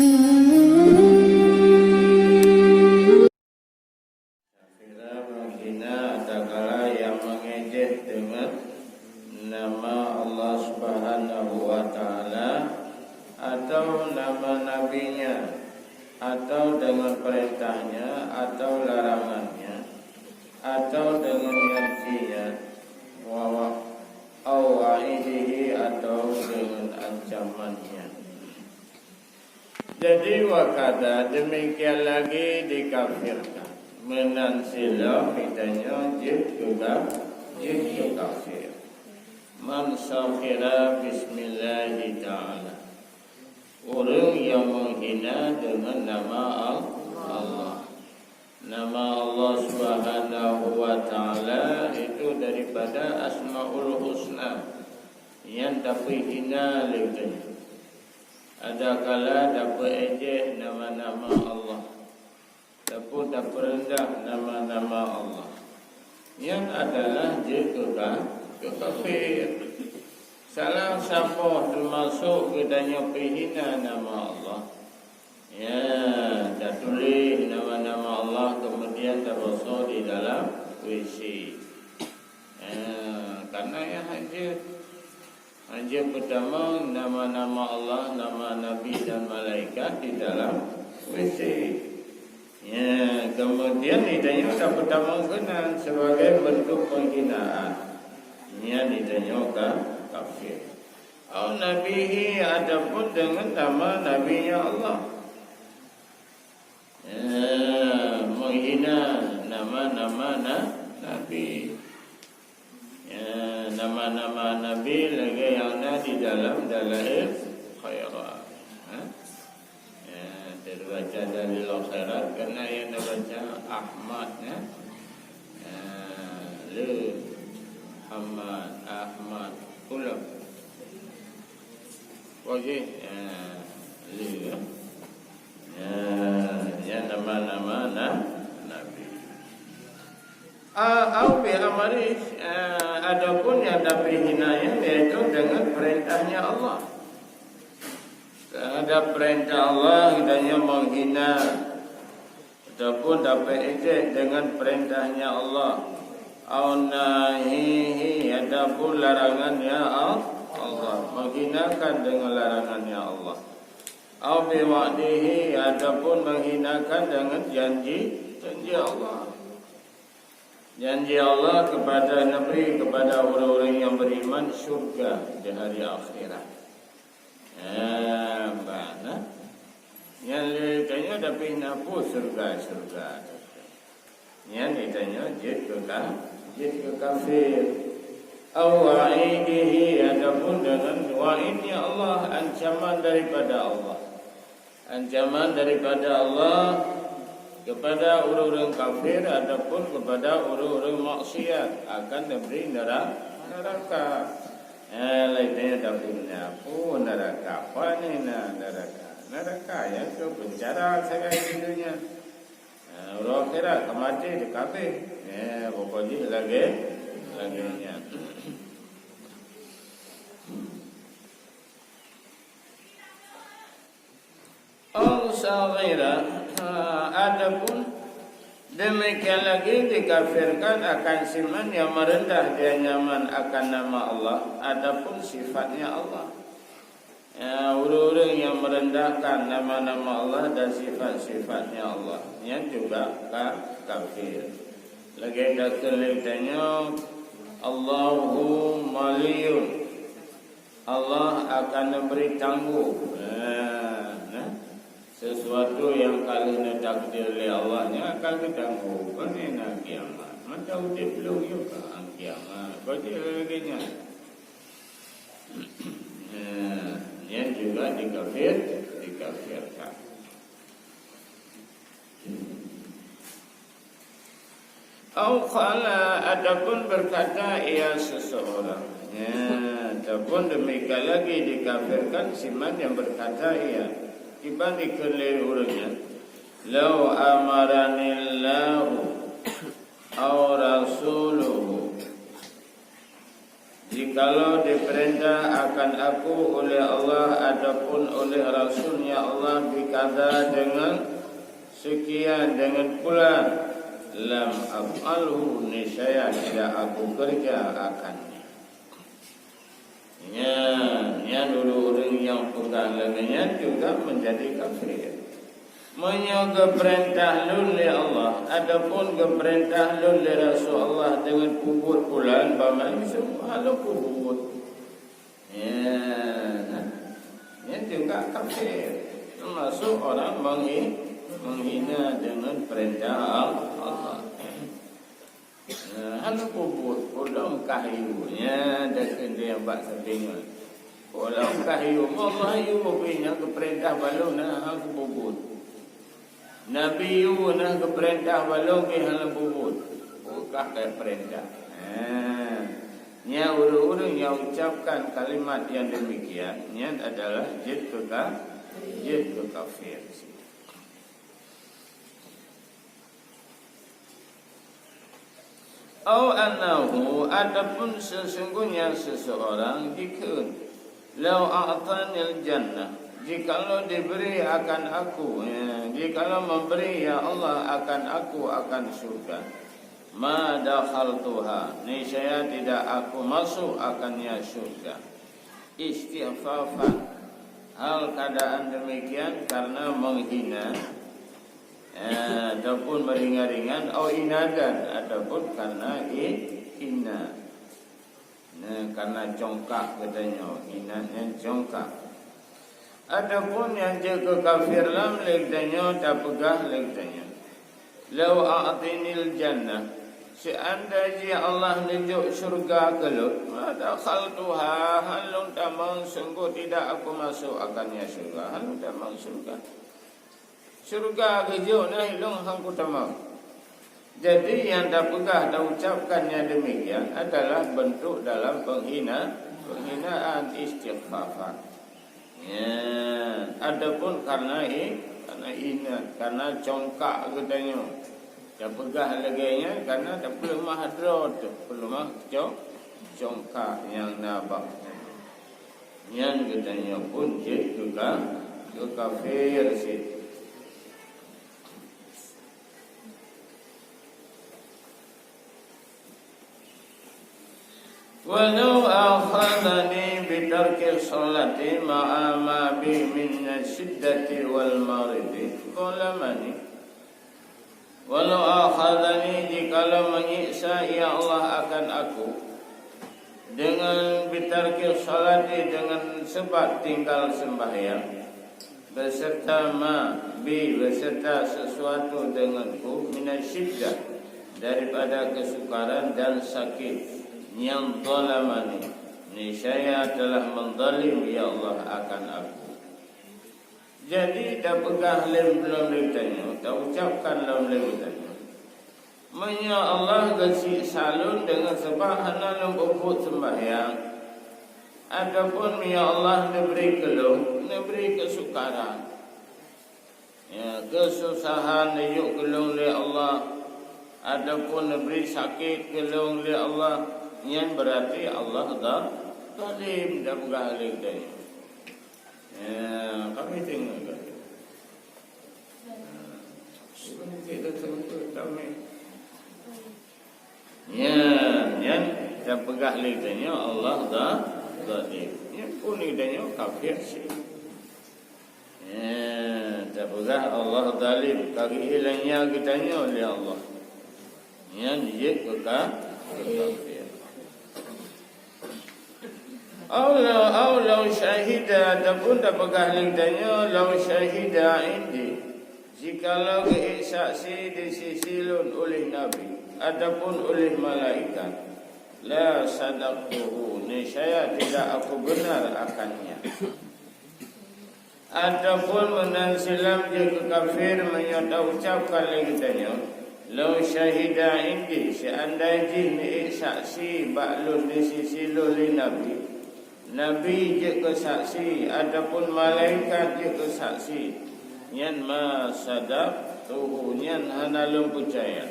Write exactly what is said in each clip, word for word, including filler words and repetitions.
Kira menghina adakala yang mengejek dengan nama Allah Subhanahu wa Ta'ala, atau nama Nabi-Nya, atau dengan perintah-Nya, atau larangan-Nya, atau dengan janji-Nya, wa, wa, au wa'idihi, atau dengan ancaman-Nya. Jadi, wa kadza, demikian lagi dikafirkan. Meunan silom geutanyoe jeuet keu ka-, jeuet keu kafir. Man sakhira bismillahi ta'ala. Ureuëng yang menghina dengan nama Al-, Allah. Nama Allah Subhanahu wa Ta'ala itu daripada Asmaul Husna yang tapeuhina lé geutanyoe. Adakala tapeuejek nama-nama Allah, ataupun tapeureundah nama-nama Allah, nyan adalah jeuet keu ka-, keu kafir. Salah saboh teumasok geutanyoe peuhina nama Allah. Ya, tatuléh nama-nama Allah, kemudian tabasoe di dalam W C. Ya, karena ya hana jeuet. Hana jeuet peutamong nama-nama Allah, nama Nabi dan malaikat di dalam W C. Ya, kemudian geutanyoe tapeutamong keunan sebagai bentuk penghinaan. Nyan geutanyoe ka kafir. Au nabihi, ataupun dengan nama Nabi-Nya Allah. Ya, menghina nama-nama na-, Nabi. Ya, nama-nama Nabi lagée nyang na di dalam Dalail Khairat. Ha? Ya, teubaca Dalail Khairat, karena nyang neubaca Ahmad, ya. Ya, le Ahmad, Ahmad, ulang. Wajih, ya, le, ya. Ya, ya, nama-nama na-, Nabi. A-, au bi amri, eh, adapun nyang tapeuhina nyan, yaitu dengan perintahnya Allah. Terhadap perintah Allah, geutanyoe menghina ataupun tapeuejek dengan perintahnya Allah. Au nahihi, ataupun larangannya Al-, Allah. Menghinakan dengan larangannya Allah. Au bi wa'dihi, ataupun menghinakan dengan janji, janji Allah. Janji Allah kepada Nabi, kepada orang-orang yang beriman, surga di hari akhirat. Eh, bana. Nyan lé tanyoe tapi na peue surga, surga. Nyan lé tanyoe jeuet keu ka-, jeuet keu kafir. Au wa'idihi, ataupun dengan wa'idnya Allah, ancaman daripada Allah. Ancaman daripada Allah kepada ureuëng-ureuëng kafir ataupun kepada ureuëng-ureuëng maksiat akan diberi nera-, neraka. Eh, lain tanya tapi na peue neraka? Apa ni na neraka? Neraka nyang keu penjara sagai di dunia. Eh, uroe akhirat ka maté dikabeh. Eh, pokok jih lagée, lagée nyan. Au saghira, ha, adapun demikian lagi dikafirkan akan siman yang merendah dia nyaman akan nama Allah, adapun sifatnya Allah. Ya, ureuëng-ureuëng yang merendahkan nama-nama Allah dan sifat-sifatnya Allah, nyan juga ka-, kafir. Lagée takheun lé tanyoe, Allahu maliyun. Allah akan memberi tangguh. Nah, nah. Sesuatu yang ka lheueh neutakdir lé Allah nyan akan geutangguh. Kon na kiamat. Mantong udeb lôn yôh ka kiamat. Kon jih lagée nyan. Nah, nyan juga dikafir, dikafirkan. Au qala, ataupun berkata ia seseorang. Ya, ataupun demikian lagi dikafirkan siman yang berkata ia. Kiban dikheun lé ureuëng nyan, "Lau amaranillahu au rasuluhu." Jikalau diperintah akan aku oleh Allah ataupun oleh Rasul-Nya Allah, bika-, Hadza, dengan sekian, dengan pulan, lam af'alhu, niscaya tidak aku kerja akannya. Nyan, nyan ureuëng-ureuëng nyang peugah lagée nyan juga menjadi kafir. Meunyoe geupeurintah lôn lé Allah, ataupun geupeurintah lôn lé Rasul Allah deungon peubuet pulan, bak mantong hana peubuet. Ya, nah, nyan juga kafir. Termasuk orang menghi-, menghina dengan perintah Allah. Nah, hana peubuet, ulôn kah yue, nyan dakeuh nyang bak sampingan. Ulôn kah yue, Allah yue, tapi nyang geupeurintah bak lôn, nah, hana peubuet. Nabi yue, nah, geupeurintah bak lôn, tapi hana peubuet. Bukah keu peurintah. Nah, nyan ureuëng-ureuëng nyang ucapkan kalimat nyang demikian, nyan adalah jeuet keu ka-, jeuet keu kafir. Au annahu, ataupun sesungguhnya seseorang jikheun, "Lau a'tanil jannah," jikalau diberi akan aku, ya, jikalau memberi, ya Allah, akan aku akan surga, "ma dakhaltuha," niscaya tidak aku masuk akannya surga. Istighfafan. Hal keadaan demikian karena menghina, eh, ataupun meringan-ringan, au inadan, ataupun karena i-, ina. Nah, karena congkak geutanyoe, inad nyan congkak. Ataupun nyang jeuet keu kafir lom lé geutanyoe, tapeugah lé geutanyoe, "Lau a'tinil jannah," seandai jih Allah neujok syeuruga keu lôn, "ma dakhaltuha," hana lôn tamong, sungguh tidak aku masuk akannya syeuruga, hana lôn tamong syeuruga. Syeuruga geujok na ilong hang kutamong. Jadi, nyang tapeugah, taucapkan nyang demikian adalah bentuk dalam penghina, penghinaan istighfafan. Ya, adapun karena i-, karena ingat, karena congkak geutanyoe. Tapeugah lagée nyan karena tapeuleumah droe teuh, peuleumah co-, congkak nyang na bak nyan geutanyoe pun jeuet keu ka-, keu kafir cit. Walau akhadani bitarki sholati ma'a ma bi min syiddati wal maridi, zalamani. Walau akhadani, jikalau menyiksa, ya Allah, akan aku, dengan bitarki sholati, dengan sebab tinggal sembahyang, beserta ma bi, beserta sesuatu denganku, minasyiddah, daripada kesukaran dan sakit, nyang zalamani, niscaya telah menzalim, ya Allah, akan aku. Jadi, tapeugah lom lé geutanyoe, taucapkan lom lé geutanyoe, meunyoe Allah geusiksa lôn deungon sabab hana lôn peubuet seumbahyang, ataupun meunyoe Allah neubri keu lôn, neubri keusukaran, ya, keususahan neujok keu lôn lé Allah, ataupun neubri sakét keu lôn lé Allah, nyan beurati Allah za-, zalim, tapeugah lé geutanyoe. Ya, kami tengok kat. Sebenarnya kita tengok kami. Ya, nyan tapeugah lé geutanyoe Allah za-, zalim. Nyan pun lé geutanyoe kafir syirik. Ya, tapeugah Allah zalim, ka geuilanya geutanyoe lé Allah. Nyan jeuet keu ka-, keu kafir. Au la-, au lau syahida, ataupun tapeugah lé geutanyoe, lau syahida indi, jikalau geuék saksi di sisi lôn uléh Nabi, ataupun uléh malaikat, la sadaqtuhu, niscaya tidak aku benar akannya. Ataupun meunan silam jeuet keu kafir meunyoe taucapkan lé geutanyoe, "Lau syahida indi," seandai jih neuék saksi bak lôn di sisi lôn lé Nabi, Nabi jeuet keu saksi, ataupun malaikat jeuet keu saksi, nyan ma sadaqtuhu, nyan hana lôn peucaya.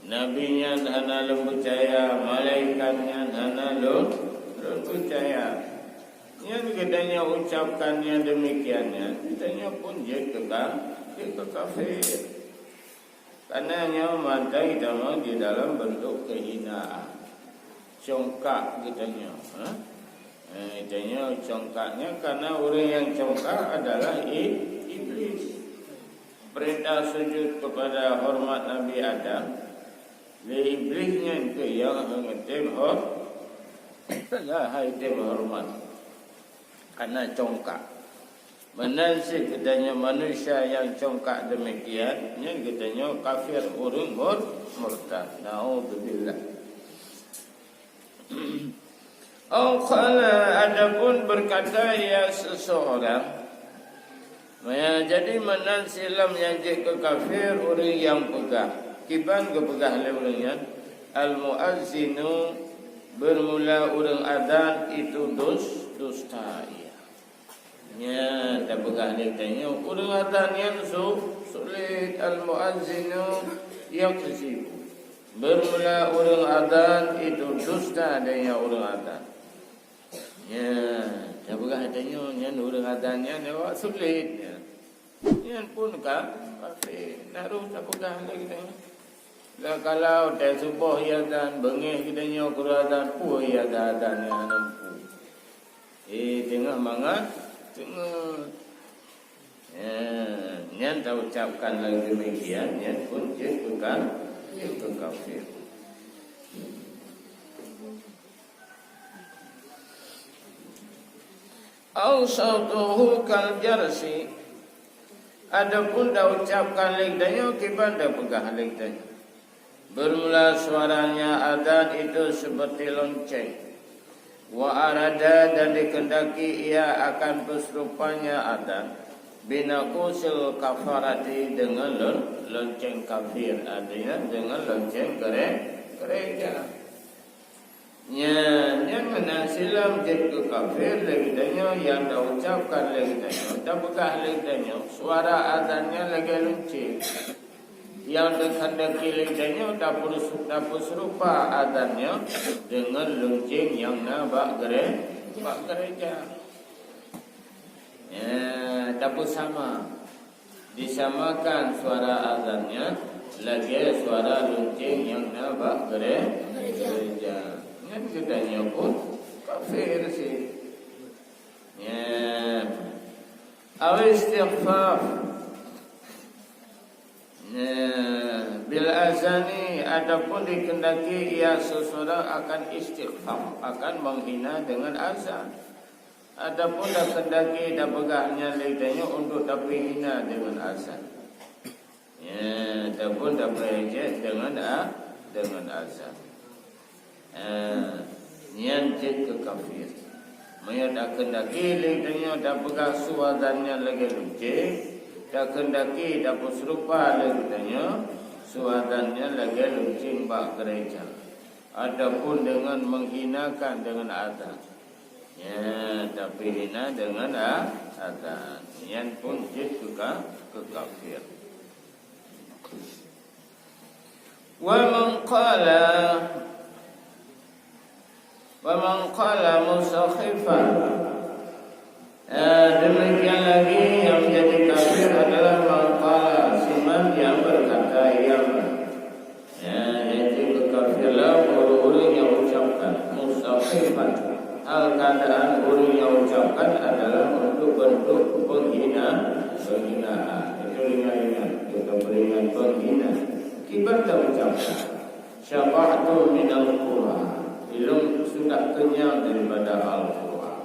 Nabi nyan hana lôn peucaya, malaikat nyan hana lôn, lôn peucaya. Nyan geutanyoe ucapkan nyang demikian nyan, geutanyoe pun jeuet keu ka-, jeuet keu kafir. Karena nyoe mantong geutanyoe di dalam bentuk kehinaan. Congkak geutanyoe, ha? Eh, geutanyoe congkak nyan karena ureuëng nyang congkak adalah i-, iblis. Perintah sujud kepada hormat Nabi Adam, lé iblis nyan keuh nyang hana tem hor-, hana tem hormat. Karena congkak. Meunan cit geutanyoe manusia nyang congkak demikian, nyan geutanyoe kafir, ureuëng mur-, murtad. Naudzubillah. Au qala, adapun berkata ia seseorang, ya, jadi meunan silam nyang jeuet keu kafir ureuëng nyang peugah. Kiban geupeugah lé ureuëng nyan, al-muazzinu, bermula ureuëng azan itu dus-, dusta ia. Nyan tapeugah lé tanyoe, ureuëng azan nyan su-, sulet, al-muazzinu yakzibu. Bermula ureuëng azan itu dusta dia ureuëng azan. Nyan tapeugah lé tanyoe, nyan ureuëng azan nyan awak sulet nyan. Nyan pun ka kafir. Naroh tapeugah lé tanyoe. Lah kalau watée suboh ia azan, beungéh geutanyoe keu azan, peue ia azan nyang hana muphom. Eh, teungoh mangat, teungoh. Ya, nyan taucapkan lagée demikian, nyan pun jeuet keu ka-, jeuet keu kafir. Au sautuhu kal jarsi. Adapun taucapkan lé tanyoe kiban tapeugah lé tanyoe. Bermula suaranya azan itu seperti lonceng. Wa arada, dan dikehendaki ia akan berserupanya azan, binaqusil kafarati, dengan lon-, lonceng kafir, artinya dengan lonceng gere-, gereja. Nyan, nyan meunan silam jeuet keu kafir lé geutanyoe nyang taucapkan lé geutanyoe, tapeugah lé geutanyoe, suara azan nyan lagée lonceng. Nyang teukehendaki lé geutanyoe tapeusu-, tapeuseurupa azan nyoe deungon lonceng nyang na bak gere-, bak gereja. Ya, tapeusama. Disamakan suara azan nyan lagée suara lonceng nyang na bak gere-, gereja. Nyan geutanyoe pun kafir sih. Ya. Au istikhfaf. Nah, bil azani, adapun dikehendaki ia seseorang akan istikhfaf, akan menghina dengan azan. Adapun dikehendaki tapeugah nyan lé tanyoe untuk tapeuhina dengan azan. Ya, ataupun tapeujeuet dengan a-, dengan azan. Ha, nyan cit keu kafir. Meunyoe takeundaki lé tanyoe tapeugah su azan nyan lagée lonceng, takeundaki tapeuseurupa lé tanyoe su azan nyan lagée lonceng bak gereja, ataupun dengan menghinakan dengan azan. Ya, tapi hina dengan a-, azan. Nyan pun cit keu ka-, keu kafir. Wa man qala, wa man qala musakhifan. Eh, demikian lagi yang menjadi kafir adalah man qala, siman yang berkata yang, ya, yaitu kekafirlah ureuëng-ureuëng yang ucapkan musakhifan. Hal keadaan ureuëng yang ucapkan adalah untuk bentuk penghina, penghinaan. Itu ringan-ringan, kita beringat penghina. Kiban ta ucapkan, syaba'tu minal Qur'an. Ilong sudah kenyang daripada Al-Quran.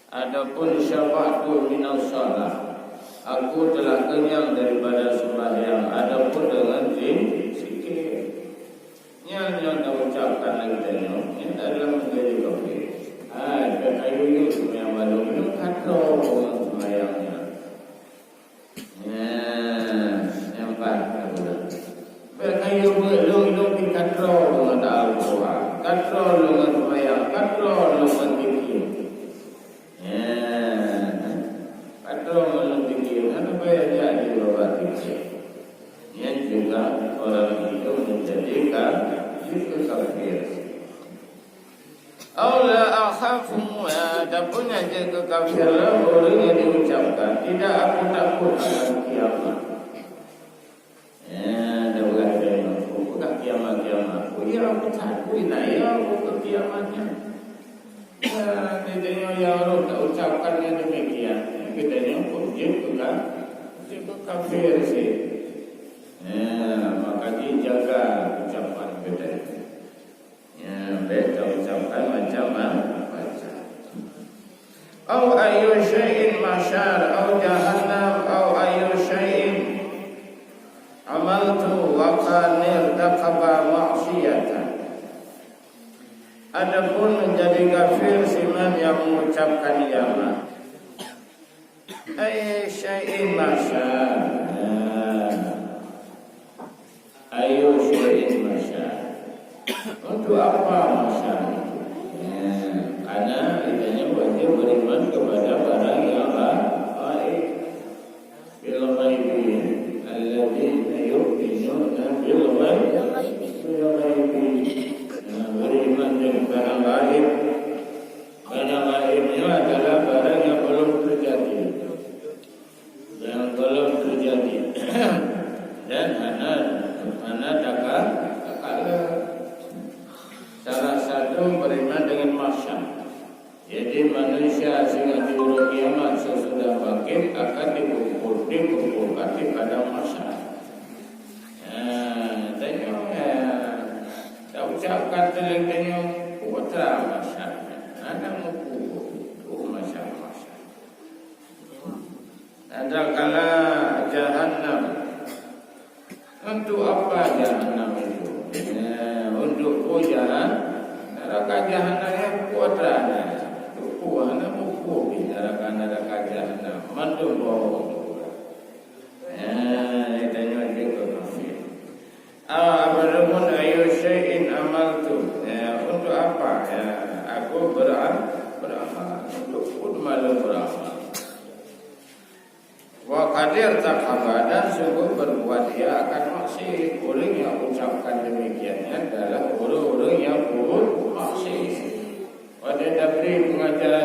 Adapun syaba'tu minas shalah, aku telah kenyang daripada sembahyang. Adapun dengan zin-, zikir, nyan nyang ta ucapkan lagée nyoe, nyan adalah menjadi kafir. Hai, ka kayue sembahyang balong nyoe ka troe ngon sembahyang nyan. Nah, nyang pat ka bulan. Bèk kayue beuet lôn-lôn pih ka troe lôn ngon Al-Quran, ka troe lôn ngon seumayang, ka troe lôn ngon zikir. Nah, ka troe lôn ngon zikir, hana bèk jak di babah zikir. Nyan juga orang itu menjadi ka-, juga kafir. Au la akhafu Adapun nyang jeuet keu kafir lom ureueng nyang diucapkan, "Tidak, aku takut akan kiamat." Ya, dah beurati nyoe, peugah kiamat-kiamat. Oh ya, aku takut, nah ya, aku keu kiamat nyan. Ya, geutanyoe nyang rhot taucapkan nyang demikian, geutanyoe pun jeuet keu ka-, jeuet keu kafir sit. Ya, maka jijaga ucapan geutanyoe. Ya, bèk taucapkan macam-macam. Au ayyu syai'in masyar, au jahannam, au ayyu syai'in amaltu wa qad irtakaba ma'siyatan. Adapun menjadi kafir siman yang mengucapkan kiamat. Ayyu syai'in masyar. Nah. Ayyu syai'in masyar. Untuk apa masyar itu? Nah, karena kita ni wajib beriman kepada barang yang gha-, gaib. Bil ghaibi. Alladzina yu'minuna bil ghaib. Bil ghaibi. Nah, beriman dengan barang gaib. Barang gaib nyoe adalah barang yang belum terjadi. Yang belum terjadi. Dan hana, hana taka-, takala. Salah satu beriman dengan mahsyar. Jadi manusia singoh di uroe kiamat sesudah bangkit akan dikumpul-, dikumpulkan di padang mahsyar. Nah, tanyoe, eh, taucapkan teuh lé tanyoe, putra mahsyar. Hana meupuh, oh, mahsyar, mahsyar. Adakala jahannam. Untuk apa jahannam itu? Ya, untuk peue jahan-, neraka jahannam nyan peue atra na? Untuk peue hana muphom di neraka, neraka jahannam. Mandum bawah. Ya, tanyoe jeuet keu kafir. Ah, apapun ayyu syai'in amaltu. Ya, untuk apa? Ya, aku beram-, beramal. Untuk peue malum beramal? Wa qad irtakaba, dan sungguh berbuat ia akan maksiat. Ureueng nyang ucapkan demikian nyan adalah ureueng-ureueng nyang peubuet maksiat. Watèe tabri pengajaran